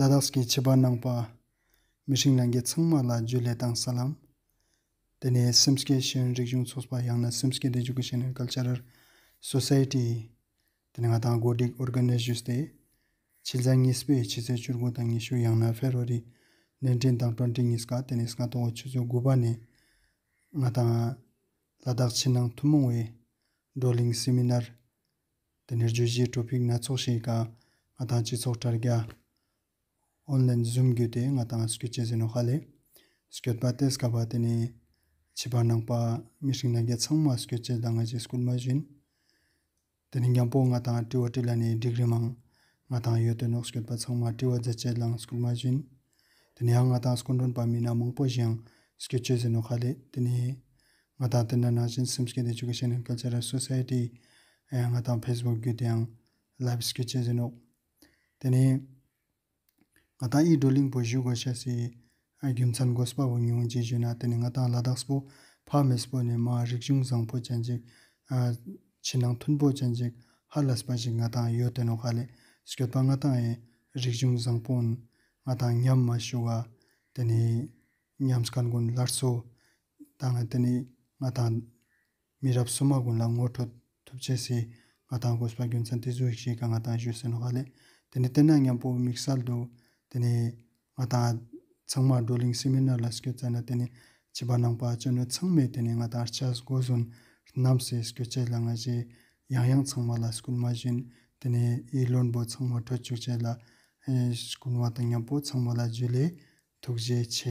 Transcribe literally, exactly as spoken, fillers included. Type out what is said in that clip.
ལ་དྭགས་ཀྱི་བྱིས་པ་ནང་པ་མི་ཧྲིང་ནང་གི་ཚང་མ་ལ་ཇུ་ལེ་དང་ས་ལམ། ཏེ་ནེ་སེམས་བསྐྱེད་ཤེས་ཡོན་རིག་གཞུང་ཚོགས་པ་ཡང་ན་སེམས་བསྐྱེད་ཨེ་ཇུ་ཀེ་ཤན་ཨེན་ཌ་ཀལ་ཅར་རལ་སོ་སའི་ཊི། ཏེ་ནེ་ང་དང་གོ་སྒྲིག་ཨོར་ག་ནའིཛ་ཞུས་ཏེ། ཕྱི་ཟླ་གཉིས་པའི་ཕྱི་ཚེས་བཅུ་དགུ་དང་ཉི་ཤུ་ཡང་ན་ཕེབ་རུ་ཝ་རི་ནན་ཊིན་དང་ཊུ་ཝེན་ཊི་གཉིས་ཀ་ཏེ་ནེ་སྔ་ཏོག་ཆུ་ཚོད་དགུ་པ་ནེ་ང་དང་ལ་དྭགས་ཕྱི་ནང་ཐུན་མོང་བའི་བགྲོ་གླེང་སེ་མི་ནར། ཏེ་ནེ་བརྗོད་གཞིའི་ཊོ་པིག་སྣ་ཚོགས་ཤིག་ག་ང་དང་སྤྱི་ཚོགས་དྲ་རྒྱ་ཨོན་ལའིན་ཟུམ་བརྒྱུད་དེ་ང་དང་སྐྱོད་ཅེས་ཨིན་ནོག་ཧ་ལེ། སྐྱོད་པ་ཏེ་སྐབས་པ་ཏེ་ནེ་བྱིས་པ་ནང་པ་མི་ཧྲིང་ནང་གི་ཚང་མ་སྐྱོད་ཅེས་ལ་ང་ཞེ་སྐུལ་མ་ཞུ་ཨིན། ཏེ་ནེ་ཉམ་པོ་ང་དང་དྲི་བ་དྲིས་ལན་ནི་སྒྲིག་རིམ་མང་ང་དང་ཡོད་དེ་ནོག་སྐྱོད་པ་ཚང་མ་དྲི་བ་མཛད་ཅེས་ལའང་སྐུལ་མ་ཞུ་ཨིན། ཏེ་ནེ་ཡང་ང་དང་སྐུ་མགྲོན་པ་མི་སྣ་མང་པོ་ཞིག་ཡང་སྐྱོད་ཅེས་ཨིན་ནོག་ཧ་ལེ། ཏེ་ནེ་ང་དང་ཏེ་ན་ནང་བཞིན་སེམས་བསྐྱེད་ཨེ་ཇུ་ཀེ་ཤན་ཨེན་ཌ་ཀལ་ཅར་རལ་སོ་སའི་ཊི་ཡང་ང་དང་ཕེས་བུག་བརྒྱུད་དེ་ཡང་ལའིབ་སྐྱོད་ཅེས་ཨིན་ནོག་ཏེ་ནེ་ང་དང་འི་བགྲོ་གླེང་པོ་ཞུ་གོས་ཤེས་སི་རྒྱུ་མཚན་གོས་པ་བོ་ཉུང་ངུ་ཞིག་ཞུས་ན་ཏེ་ནེ་ང་དང་ལ་དྭགས་པོ་ཕ་མེས་པོ་ནེ་མ་རིག་གཞུང་བཟང་པོ་ཅན་ཞིག་ཕྱི་ནང་མཐུན་པོ་ཅན་ཞིག་ཧ་ལས་པ་ཞིག་ང་དང་ཡོད་དེ་ནོག་ཧ་ལེ། སྐྱོད་པ་ང་དང་ངི་རིག་གཞུང་བཟང་པོ་ང་དང་ཉམས་མ་ཞུགས་པ་ཏེ་ནེ་ཉམས་མཁན་གུན་སླར་གསོ་དང་ཏེ་ནེ་ང་དང་མི་རབས་སོ་མ་གུན་ལ་ངོ་སྤྲོད་ཐུབ་ཅེས་སི་ང་དང་གོས་པ་རྒྱུ་མཚན་ཏེ་ཟུག་ཞིག་ག་ང་དང་ཞུས་ཨིན་ནོག་ཧ་ལེ། ཏེ་ནེ་ཏེ་ན་ཉམ་པོ་དམིགས་བསལ་དུ་ཏེ་ནེ་ང་དང་ཚང་མ་བགྲོ་གླེང་སེ་མི་ནར་ལ་སྐྱོད་ཙ་ན་ཏེ་ནེ་བྱིས་པ་ནང་པ་ཅོ་ནོ་ཚང་མས་ཏེ་ནེ་ང་དང་ཆ་སྒོ་ཟུན་ནམ་སེ་སྐྱོད་ཅེས་ལ་ང་ཞེ་ཡང་ཡང་ཚང་མ་ལ་སྐུལ་མ་ཞུ་ཨིན། ཏེ་ནེ་འི་ལོན་པོ་ཚང་མ་འཕྲོད་ཅུག་ཅེས་ལ་སྐུལ་མ་དང་ཉམ་པོ་ཚང་མ་ལ་ཇུ་ལེ་ཐུགས་རྗེ་ཆེ།